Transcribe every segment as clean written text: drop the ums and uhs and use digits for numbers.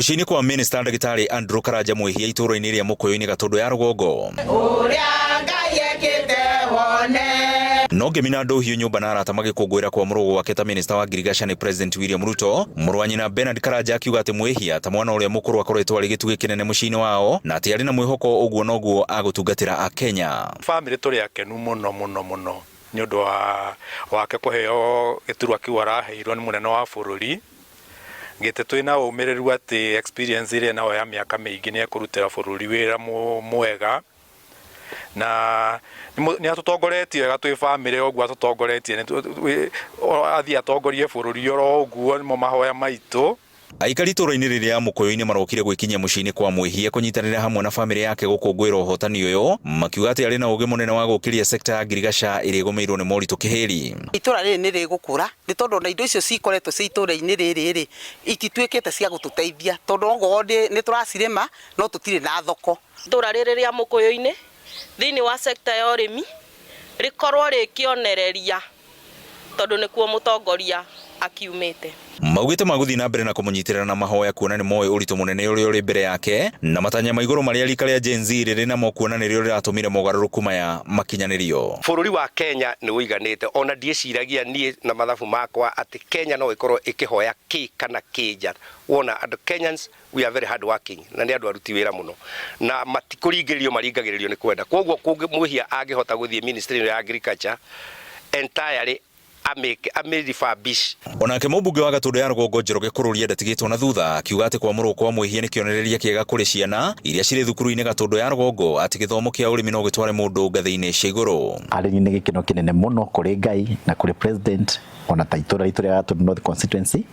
Mũciĩ-inĩ kwa Minista Ndagĩtarĩ Andrew Karanja Mwĩhia itũũra-inĩ rĩa Mũkũyũ-inĩ Gatũndũ ya Rũgongo. Ũrĩa Ngai ekĩte wone. No ngemi na ndũhiũ nyũmba na arata magĩkũngũĩra kwamũrwo gwake ta minista wa ngirigaca nĩ President William Ruto. Mũrũ wa nyina Bernard Karanja akiuga atĩ Mwĩhia ta mwana ũrĩa mũkũrũ akoretwo arĩ gĩtugĩ kĩnene mũciĩ-inĩ wao na atĩ arĩ na mwĩhoko ũguo noguo agũtungatĩra Akenya. Famĩlĩ tũrĩ akenu mũno mũno mũno nĩ ũndũ wa wake kũheo gĩturwa kĩu araheirwo nĩ mũnene wa bũrũri. Gĩtĩ twĩna ũmĩrĩru atĩ experience ĩrĩa nayo ya mĩaka mĩingĩ nĩ ekũrutĩra bũrũri wĩra mwega na nĩ atũtongoretie wega twĩ bamĩrĩ ũguo atũtongoretie athiĩ atongorie bũrũri oro ũguo nĩmo mahoya maitũ. Aikari itũũra-inĩ rĩrĩ rĩa Mũkũyũ-inĩ marokire gwĩkinyia mũciĩ-inĩ kwa Mwĩhia kũnyitanĩra hamwe na famĩlĩ yake gũkũngũĩra ũhotani ũyũ, makiuga atĩ arĩ na ũgĩ mũnene wa gũkĩria sector ya ngirigaca ĩrĩa ĩgũmĩirwo nĩ moritũ kĩhĩri. Itũra rĩrĩ nĩ rĩgũkũra nĩ tondũ ona indo icio cikoretwo ciĩ itũra-inĩ rĩrĩ rĩ, itituĩkĩte cia gũtũteithia tondũ okorwo nĩ tũracirĩma no tũtirĩ na thoko. Itũra rĩrĩ rĩa Mũkũyũ-inĩ thĩinĩ wa sector ya ũrĩmi rĩkorwo rĩ kĩonereria tondũ nĩkuo mũtongoria akiumĩte. Maugĩte magũthiĩ na mbere na kũmũnyitĩrĩra na mahoya kuona nĩ moĩ ũritũ mũnene ũrĩa ũrĩ mbere yake na matanya ma igũrũ marĩa rika rĩa Gen Z rĩrĩ namo kuona nĩrĩo rĩratũmire mogarũrũku maya makinyanĩrio. Bũrũri wa Kenya nĩ ũiganĩte, ona ndiĩciragia niĩ na mathabu makwa atĩ Kenya no ĩkorwo ĩkĩhoya kĩ kana kĩ nja. Wona andũ Kenyans we are very hard working na nĩ andũ aruti wĩra mũno na matikũringĩrĩrio maringagĩrĩrio nĩ kwenda. Kwoguo Mwĩhia angĩhota gũthiĩ ministry ĩno ya agriculture entirely amĩke amĩ refurbish. Onake mũmbunge wa Gatũndũ ya Rũgongo Njoroge Kũrũria ndatigĩtwo na thutha akiuga atĩ kwamũrwo kwa Mwĩhia nĩ kĩonereria kĩega kũrĩ ciana iria cirĩ thukuru-inĩ Gatũndũ ya Rũgongo atĩ gĩthomo kĩa ũrĩmi no gĩtware mũndũ ngathĩ-inĩ cia igũrũ. Arĩ nĩ gĩkeno kĩnene mũno kũrĩ Ngai na kũrĩ president ona ta itũra ritũ rĩa Gatũndũ North constituency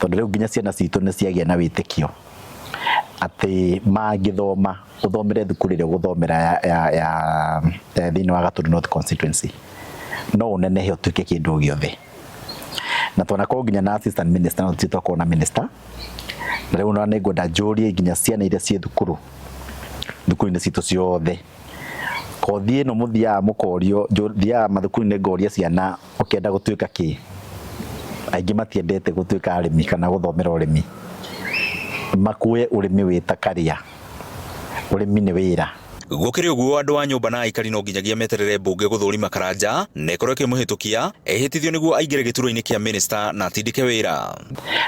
tondũ rĩu nginya ciana citũ nĩ ciagĩa na wĩtĩkio atĩ mangĩthoma ũthomere thukuru ĩrĩa ũgũthomera ya, ya, ya, ya thĩinĩ wa Gatũndũ North constituency no ũnenehe ũtuĩke kĩndũ o gĩothe na twanakorwo nginya na assistant minister no tũthiĩ twakorwo na minister na rĩu ona nĩngwenda njũrie nginya ciana iria ciĩ thukuru thukuru-inĩ citũ ciothe kothi ĩno mũthiaga mũkorio thiaga mathukuru-inĩ ngoria ciana ũkĩenda gũtuĩka kĩ aingĩ matiendete gũtuĩka arĩmi kana gũthomera ũrĩmi makue ũrĩmi wĩ ta karia ũrĩmi nĩ wĩra. Gũkĩrĩ ũguo andũ a nyũmba na aikari no nginyagia meterere mbunge gũthũrima Karanja na ĩkorwo ĩkĩmũhĩtũkia ehĩtithio nĩguo aingĩre gĩturwa-inĩ kĩa minista na atindĩke wĩra.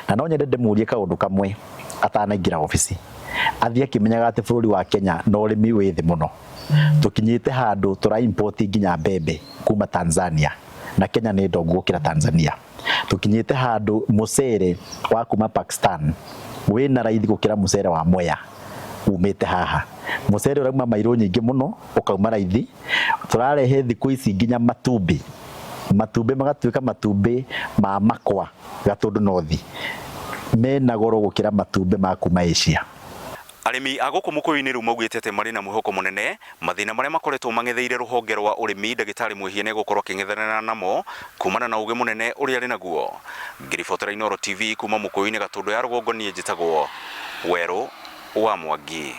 Na no nyende ndĩmũrie kaũndũ kamwe atanaingĩra obici athiĩ akĩmenyaga atĩ bũrũri wa Kenya na ũrĩmi wĩ thĩ mũno tũkinyĩte handũ tũra import nginya mbembe kuma Tanzania na Kenya nĩ ndongu gũkĩra Tanzania tũkinyĩte handũ mũcere wa kuma Pakistan wĩna raithi gũkĩra mũcere wa Mwea umĩte haha mũcere ũrauma mairũ nyingĩ mũno ũkauma raithi tũrarehe thikũ ici nginya matumbĩ matumbĩ magatuĩka matumbĩ ma makwa Gatũndũ North mena goro gũkĩra matumbĩ ma kuma Asia. Arĩmi a gũkũ Mũkũyũ-inĩ rĩu maugĩte atĩ marĩ na mwĩhoko mũnene mathĩna marĩa makoretwo mang'etheire rũhonge rwa ũrĩmi ndagĩtarĩ Mwĩhia nĩegũkorwo akĩng'ethanĩra namo kumana na ũgĩ mũnene ũrĩa arĩ naguo. Ngĩribotera Inooro TV kuma Mũkũyũ-inĩ Gatũndũ ya Rũgongo niĩ njĩtagwo Werũ wa Mwangi.